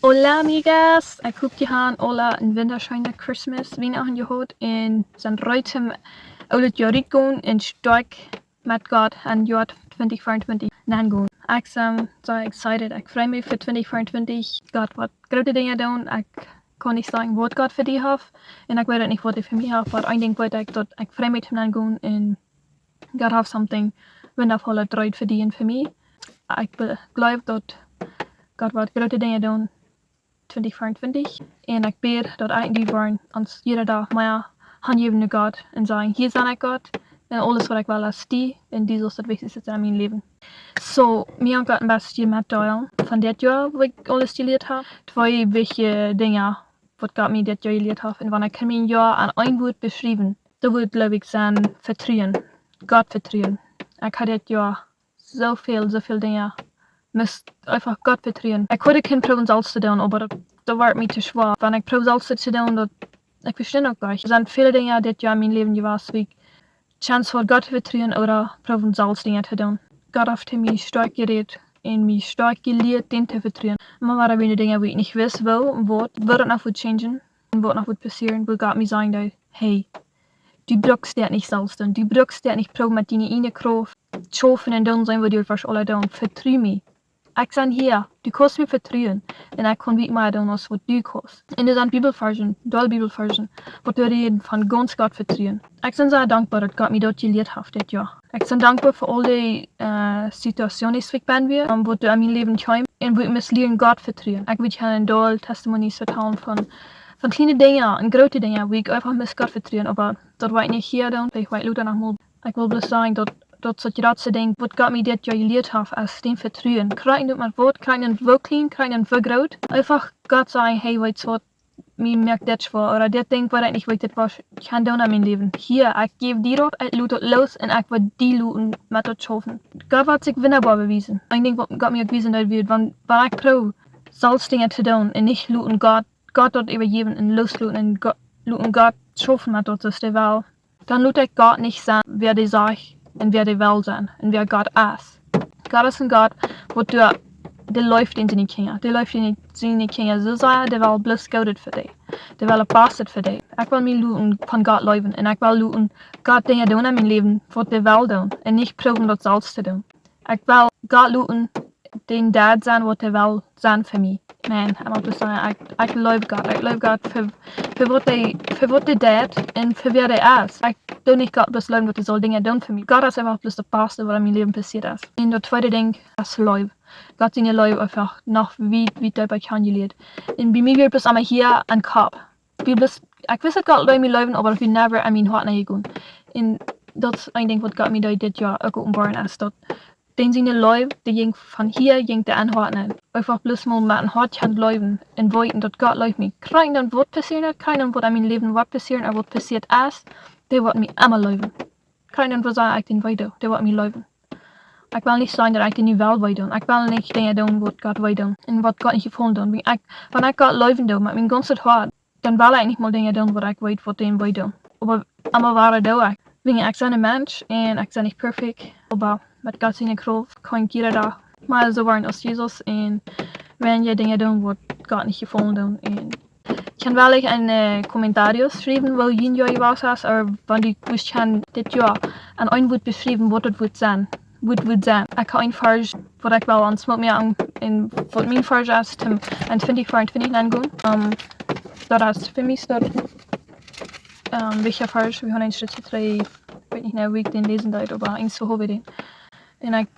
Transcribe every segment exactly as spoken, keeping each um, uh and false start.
Hola amigas, ekj hop jie han aula een wundascheena Christmas, Wienachten jehaut un sent reed om oolet Joa rutgonen un stoakj met Gott en Joa twintich veeauntwintich nengonen. Ekj sie soo excited, ekj frei mie fa twintich veeauntwintich. Gott woat groote Dinja doonen. Ekj kaun nich sajen waut Gott fa die haft un ekj weet uk nich waut hee fa mie haft, oba een Dinkj weet ekj, daut ekj frei mie om nengonen un Gott haft something wundavollet reed fa die un fa mie. Ekj be-, jleew daut Gott woat groote Dinja doonen twintich veeauntwintich. Un ekj bäd daut ekj un du woaren ons jieda Dach mea hanjäwen no Gott un sajen: "Hia sie ekj, Gott, un aules waut ekj well es die, un du saust daut wichtichste sennen en mien Läwen." Soo, mie haft Gott een bät metjedeelt von dit Joa, waut ekj aules jelieet hab. Twee wichtje Dinja, waut Gott mie dit Joa jelieet haft. Un wan ekj kaun mien Joa en een Wuat beschriewen, dan wudd, jleew ekj, sennen Vetruen. Gott vetruen. Ekj hab dit Joa soo väl, soo väl Dinja must eefach Gott vetruen. Ekj haud kjeene Proowen selfst to doonen, oba daut, daut wort mie too schwoa. Wan ekj proowd selfst to doonen, daut, ekj vestunt uk nich. Doa sent väle Dinja dit Joa en mien Läwen jewast, wua ekj Chance haud Gott to vetruen ooda proowen selfst Dinja to doonen. Gott haft mie stoakj jerät un mie stoakj jelieet, dän to vetruen. Mau wieren doa Dinja, wua ekj nich wist woo un waut, waut noch wudd changen un waut noch wudd passieren, wua Gott mie sajen deed: "Hey, du brukst dit nich selfst doonen. Du brukst dit nich proowen met diene ieejne Krauft schaufen un doonen, seenen waut du waut aules doonen. Vetru mie. Ekj sie hia. Du kaust mie vetruen. Un ekj kaun waut mea doonen aus waut du kaust." Un doa sent Bibelvarzen, doll Bibelvarzen, waut doa räden von gaunz Gott vetruen. Ekj sie sea dankboa daut Gott mie daut jelieet haft dit Joa. Ekj sie dankboa fa aul dee, äh, Situationen, wua ekj benn wia, ähm, waut doa en mien Läwen kjeemen un wua ekj must lieren Gott vetruen. Ekj wudd jieren doll Testimonies vetalen von, von kjliene Dinja un groote Dinja, wua ekj eefach must Gott vetruen, oba daut woa ekj nich hia doonen, veleicht woa ekj lota noch mol. Ekj well bloos sajen daut, daut soo daut jratste Dinkj, waut Gott mie dit Joa jelieet haft, es daut Vetruen. Krakjt met waut, krakjt woo kjlien, krakjt woo groot. Eefach Gott sajen: "Hey, weetst waut, mie moakt dit schwoa, ooda dit Dinkj, waut ekj nich weet, waut ekj kaun doonen en mien Läwen. Hia, ekj jäw die daut, ekj lot daut loos un ekj well die loten met daut schaufen." Gott woat sikj wundaboa bewiesen. Een Dinkj waut Gott mie uk wiesen deed, wia, wan, wan ekj proow selfst Dinja to doonen un nich loten Gott, Gott daut äwajäwen un loosloten un Gott, loten Gott schaufen met daut, soo aus hee well, dan lot ekj Gott nich sennen, wäa hee sajcht un wäa hee well sennen un wäa Gott es. Gott es een Gott, waut doa, dee leeft siene Kjinja. Dee leeft siene, siene Kjinja soo sea, dee well bloos Goodet fa dee. Dee well daut Baste fa dee. Ekj well mie loten von Gott leiden un ekj well loten Gott Dinja doonen en mien Läwen, waut hee well doonen, un nich proowen daut selfst to doonen. Ekj well Gott loten dän Dad sennen, waut hee well sennen fa mie. Man, ekj mott bloos sajen, ekj, ekj leew Gott. Ekj leew Gott fa, fa waut hee, fa waut hee deit un fa wäa hee es. Ekj doo nich Gott bloos leewen, daut hee saul Dinja doonen fa mie. Gott es eefach bloos daut Baste, waut en mien Läwen passieet es. Un daut tweede Dinkj es Leew. Gott siene Leew eefach noch wiet, wiet deepa kjanen jelieet. Un bie mie wia bloos emma hia aum Kopp. Wia bloos, ekj wist daut Gott leeft mie, leewen, oba daut wia never en mien Hoat nenjegonen. Un daut es een Dinkj, waut Gott mie deed dit Joa uk openboaren, es daut dän siene Leew, dee jinkj von hia, jinkj doa aum Hoat nenn. Eefach bloos mol met een Hoat kjennen leewen un weeten daut Gott leeft mie. Krakjt waut passieren woat, krakjt waut en mien Läwen woat passieren un waut passieet es, dee woat mie emma leewen. Krakjt waut ekj dän wee doo, dee woat mie leewen. Ekj well nich sajen daut ekj dän nu well wee doo. Ekj well nich Dinja doonen, waut Gott wee doo un waut Gott nich jefaulen deit. Wan ekj, wan ekj Gott leewen doo met mien gaunzet Hoat, dan well ekj nich mol Dinja doonen, waut ekj weet, waut dän wee doo. Oba emma wada doo ekj. Wäajen ekj sie een Mensch un ekj sie nich perfekt, oba met Gott siene Krauft kaun ekj jieda Dach mea soo woaren aus Jesus un weinja Dinja doonen, waut Gott nich jefaulen deit. Un ekj kaun woll en, äh, Kommentaren schriewen, woo jun Joa jewast es, ooda wan du wust kjennen dit Joa en een Wuat beschriewen, waut daut wudd sennen. Waut wudd sennen. Ekj hab een Varsch, waut ekj well aun Smok moaken, un waut mien Varsch es, Tim, en twintich veeauntwintich nengonen. Ähm, daut es fa mie daut, ähm, wichtja Varsch, wie haben een Schritt trigj, ekj weet nich, woo ekj dän läsen deed, oba eent soo hab ekj dän. Un ekj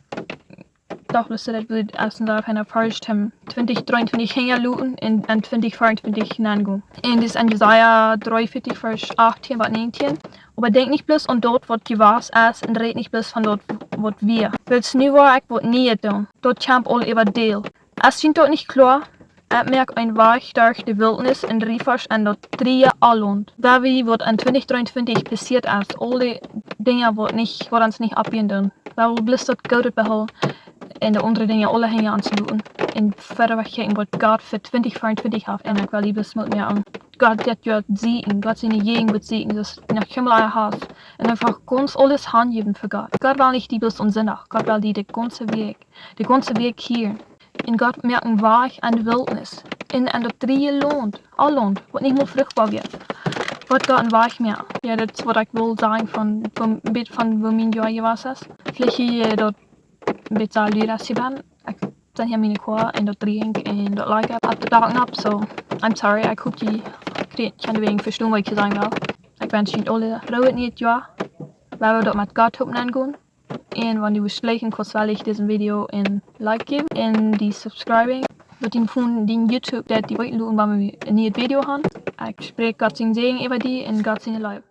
docht bloos, daut wudd aus een Varsch, Tim, twintich dreeuntwintich hinjaloten un, un twintich veeauntwintich nengonen. Un daut es en Jesaja dreeunvieetich, Varsch achtieen bat näajentieen. Oba denkj nich bloos aun daut, waut jewast es, un räd nich bloos von daut, waut wia. Wiels nu woa ekj waut Nieet doonen. Daut kjemt aul äwa däl. Es jie daut nich kloa? Ekj moak een Wajch derch de Wiltnis un Riefers en daut drieeje Lont. Daut wia waut en twintich dreeuntwintich passieet es. Aul dee Dinja, waut nich, waut ons nich oppjäwen doonen. Wie wellen bloos daut Goodet behoolen un de aundre Dinja aule hinja ons loten. Un wieda wajchkjikjen, waut Gott fa twintich veeauntwintich haft. Un ekj well die bloos Moot moaken. Gott, daut woat sienen. Gott siene Jäajenwoat sienen. Daut es noch kjeenmol jehaut. Un eefach gaunz aules hanjäwen fa Gott. Gott well nich die bloos aum Sindach. Gott well die de gaunze Wäakj. De gaunze Wäakj hia. Un Gott moakt een Wajch en de Wiltnis. Un en daut dreeje Launt, aul Launt, waut nich mea fruchtboa wia, woat Gott een Wajch moaken. Jo, daut es waut ekj well sajen von, von, bät von woo mien Joa jewast es. Veleicht hia daut een bät saul lura sie ben. Ekj sie hia en miene Koa un daut drinjt un daut like opp de Dak opp, so I'm sorry, ekj hop jie kjrieen, kjennen wäajen vestonen waut ekj sajen well. Ekj wensch junt aule een goodet Joa. Lot ons daut met Gott toop aungonen. Un wan du best jlikj, kaust du veleicht disen Video een like jäwen un die subscriben. Daut dien Phone, dien YouTube, daut die weeten loten wan wie een nieet Video haben. Ekj spräakj Gott sienen Säajen äwa die un Gott siene Leew.